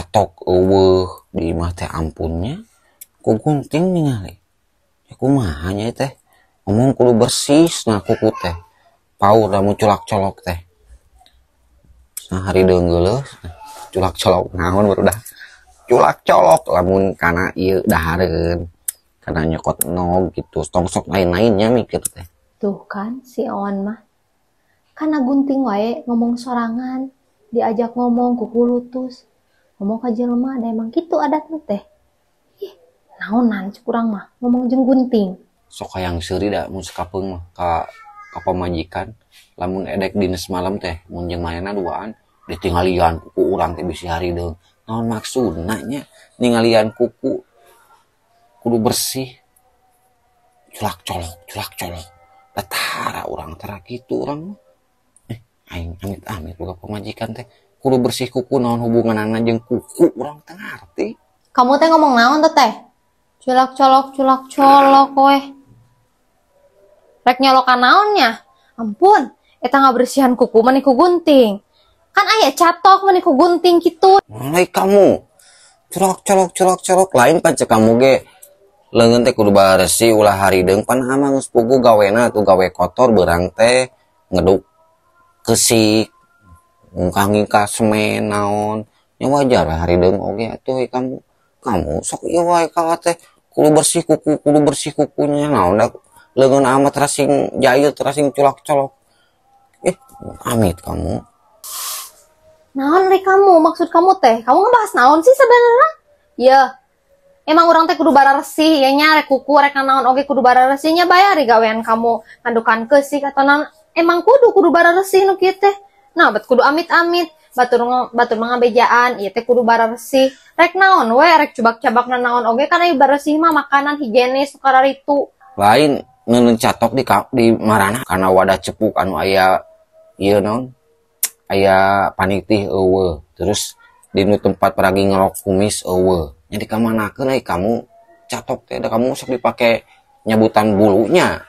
Catok euweuh di imah teh, ampunnya ku gunting ningali. Ya kumaha nya teh? Ngomong kudu bersih nah kuku teh. Paur lamun culak colok teh. Nah, harideung geuleuh culak colok naon barudak. Culak colok lamun kana ieu dahareun. Kana nyokot nog gitu, tong sok lain-lainnya mikir teh. Tuh kan si Oan mah. Kana gunting wae ngomong sorangan, diajak ngomong kuku lutus. Ngomong ka jelema da emang kitu adatna teh. Ih, naonan cek urang mah ngomong jeung gunting. Sok hayang seuri da mun sakapeung mah ka pamajikan, lamun edek dinas malam teh mun jeung manehna duaan ditinggalian kuku urang teh bisi harideung. Naon maksudna nya ningalian kuku kudu bersih. Culak colok, culak colok. Da tara urang tara kitu urang mah. Aing amit-amit boga pamajikan teh kudu bersih kuku, naon hubunganana jeung kuku urang teu ngarti. Kamu teh ngomong naon teh teh? Culak colok culak colok weh. Rek nyolokan naonnya? Ampun, eta ngabersihan kuku mani ku gunting. Kan aya catok mani ku gunting kitu. Mulai kamu culak colok culak colok lain pan cek kamu ge leungeun teh kudu bersih ulah harideung, pan amang geus puguh gawena tuh gawe kotor beurang teh ngeduk keusik ngungkah-ngingkah semen naon nya wajar lah harideung oge atuh. Kamu kamu sok ieu wae ka teh kudu bersih kuku, kudu bersih kukunya naon da leungeun amat rasing jahit rasing culak colok. Eh, amit kamu. Naon rek kamu? Maksud kamu teh? Kamu ngebahas naon sih sebenarnya? Ya, emang urang teh kudu bararesih ya nya, rek kuku rek naon oge kudu bararesih nya, bayar gawean kamu ngandukan keusik atau naon emang kudu kudu bararesih nu kieu teh. Nah, bet kudu amit-amit batur batur mah ngabejaan ieu teh kudu bararesih. Rek naon we, rek cubak-cabak naon oge kana ieu beresih mah makanan higienis itu. Lain ngeuneu catok di marana kana wadah cepuk anu aya ieu naon aya panitih euweuh, terus di nu tempat paragi ngerok kumis euweuh, nya dikamanakeun ai kamu catok teh? Da kamu sok dipake nyabutan bulunya.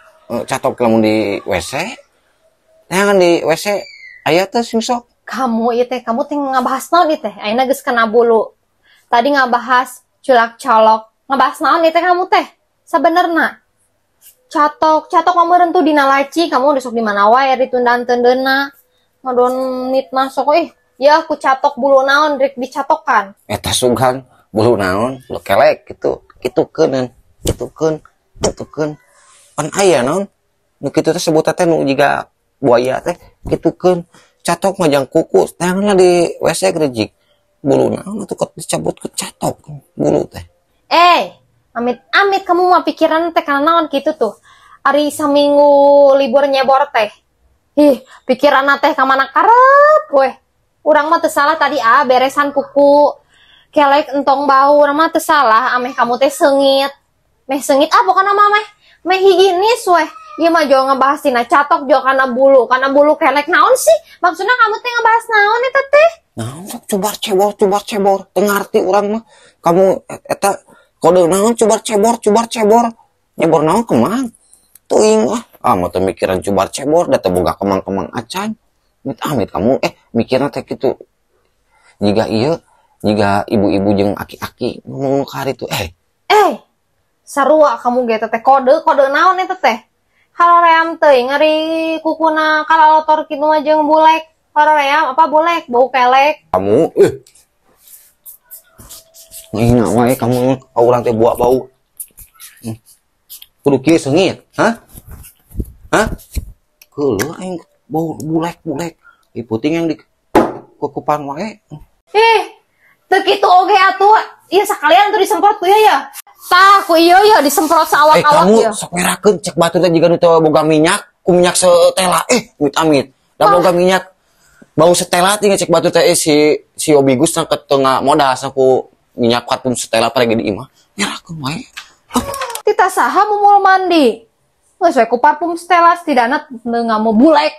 Catok lamun di WC kan di WC aya teh sing sok. Kamu ieu teh, kamu teh ngabahas naon ieu teh? Ayeuna geus kena bulu. Tadi ngabahas culak colok. Ngabahas naon ieu teh kamu teh? Sabenerna catok, catok kamu rentu dina laci, kamu udah sok di mana wae ditundaan tendeuna. Ngadon mitnah sok ih, ya aku catok bulu naon rek dicatokan. Eta sugan bulu naon, bulu kelek gitu, kitukeun kitukeun kitukeun. Pan aya naon nu kitu teh sebutan teh nu jiga buaya teh kitukeun. Catok mah jang kuku, tanganna di WC gerejik. Bulu naon atuh dicabut ke catok bulu teh. Eh, amit-amit kamu mah pikiran teh kana naon kitu tuh. Ari saminggu libur nyebor teh. Ih, pikiran teh ka mana karep weh. Urang mah teu salah tadi ah beresan kuku. Kelek entong bau, urang mah teu salah ameh kamu teh seungit. Meh seungit ah pokona mah meh meh higienis weh. Ieu mah jauh ngebahas tina catok jauh kana bulu kelek naon sih? Maksudnya kamu teh ngebahas naon eta teh? Naon sok cubar cebor cubar cebor, teu ngarti urang mah. Kamu eta kode naon cubar cebor cubar cebor? Nyebor naon kemang? Teuing ah, ah mah teu mikiran cubar cebor da teu boga kemang-kemang acan. Amit amit kamu mikirna teh kitu. Jiga ieu, jiga ibu-ibu jeung aki-aki ngomong nu karitu eh. Eh, sarua kamu ge teh kode kode naon eta teh? Haloream teuing ari kukuna kalalotor kitu mah jeung bulek. Haloream apa bulek bau kelek. Kamu eh ngehina wae kamu urang teh buak bau. Kudu kieu seungit, hah? Hah? Keuleuh aing bau bulek-bulek. Ih puting yang di kukupan wae. Ih, teu kitu oge atuh. Ieu sakalian tuh disemprot ku ieu ya. Tah, ku ieu ya disemprot saawak-awak kamu ya. Sok ngerakeun cek batur teh jiga nu teu boga minyak, ku minyak setela. Eh, amit amit. Da boga minyak bau setela tinggal cek batur teh si si Obigus nang ke tengah modas aku minyak parfum setela lagi di imah. Ngerakeun wae. Tita saha mumul mandi. Geus we ku parfum Stella setidakna teu ngamu bulek.